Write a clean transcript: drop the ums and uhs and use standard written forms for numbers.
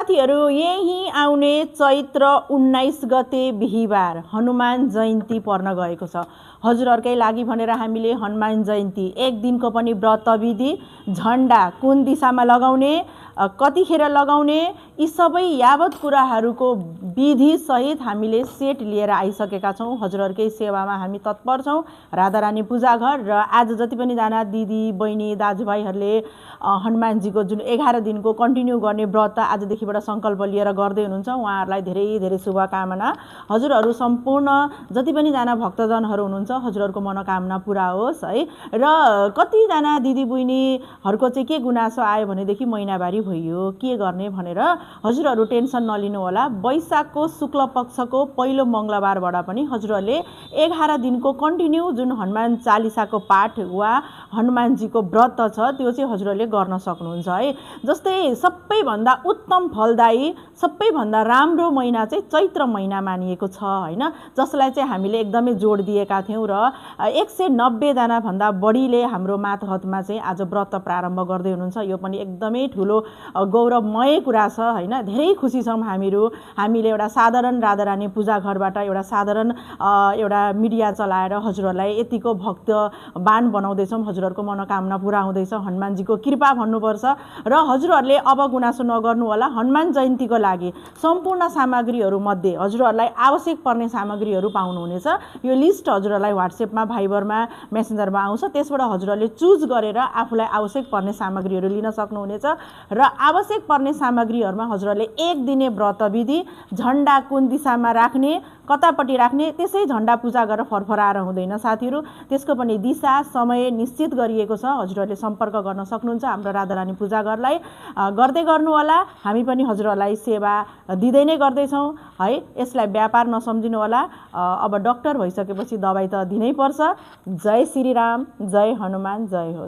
साथीहरू, यही आउने चैत्र 19 गते बिहीबार हनुमान जयन्ती पर्न गएको छ। हजुरहरुकै लागि भनेर हामीले हनुमान जयन्ती एक दिनको पनि व्रत विधि, झण्डा कुन दिशामा लगाउने, कतिखेर लगाउने, यी सबै यावत कुराहरूको विधि सहित हामीले सेट लिएर आइसकेका छौं। हजुरहरुकै सेवामा हामी तत्पर छौं। राधारानी पूजा घर र आज जति पनि जना दिदी बहिनी दाजुभाइहरूले हनुमानजीको जुन 11 दिनको कन्टिन्यू गर्ने व्रत आजदेखिबाट संकल्प लिएर गर्दै हुनुहुन्छ, उहाँहरूलाई धेरै धेरै शुभकामना। हजुरहरू सम्पूर्ण जति पनि जना भक्तजनहरू हुनुहुन्छ, हजुरहरूको मनोकामना पूरा होस् है। र कतिजना दिदी बहिनीहरूको चाहिँ के गुनासो आयो भनेदेखि महिनावारी भइयो, के गर्ने भनेर हजुरहरू टेन्सन नलिनु होला। वैशाखको शुक्ल पक्षको पहिलो मंगलबारबाट पनि हजुरहरूले 11 दिनको कन्टिन्यू जुन हनुमान चालिसाको पाठ वा हनुमानजीको व्रत छ त्यो चाहिँ हजुरहरूले गर्न सक्नुहुन्छ है। जस्तै सबैभन्दा उत्तम फलदायी, सबैभन्दा राम्रो महिना चाहिँ चैत्र महिना मानिएको छ हैन, जसलाई चाहिँ हामीले एकदमै जोड दिएका थियौं र 190 जना भन्दा बढीले हाम्रो मातहतमा चाहिँ आज व्रत प्रारम्भ गर्दै हुनुहुन्छ। यो पनि एकदमै ठूलो गौरवमय कुरा छ हैन। धेरै खुसी छौं हामीले एउटा साधारण राधारानी पूजा घरबाट एउटा साधारण एउटा मिडिया चलाएर हजुरहरूलाई यतिको भक्तवान बनाउँदै छौं। हजुरहरूको मनोकामना पूरा हुँदैछ, हनुमानजीको कृपा भन्नुपर्छ। र हजुरहरूले अब गुनासो नगर्नु होला। हनुमान जयन्तीको लागि सम्पूर्ण सामग्रीहरू मध्ये हजुरहरूलाई आवश्यक पर्ने सामग्रीहरू पाउनुहुनेछ। यो लिस्ट हजुरहरूलाई व्हाट्सएपमा, भाइबरमा, मेसेन्जरमा आउँछ। त्यसबाट हजुरहरूले चुज गरेर आफूलाई आवश्यक पर्ने सामग्रीहरू लिन सक्नुहुनेछ। र आवश्यक पर्ने सामग्रीहरूमा हजुरहरूले एक दिने व्रत विधि, झण्डा कुन दिशामा राख्ने, कतापट्टि राख्ने, त्यसै झण्डा पूजा गरेर फरफराएर हुँदैन साथीहरू। त्यसको पनि दिशा समय निश्चित गरिएको छ। हजुरहरूले सम्पर्क गर्न सक्नुहुन्छ हाम्रो राधारानी पूजा घरलाई। गर्दै गर्नु होला। हामी पनि हजुरहरूलाई सेवा दिँदै नै गर्दैछौँ है। यसलाई व्यापार नसम्झिनु होला। अब डाक्टर भइसकेपछि दबाई त दिनै पर्छ। जय श्री राम, जय हनुमान, जय हो।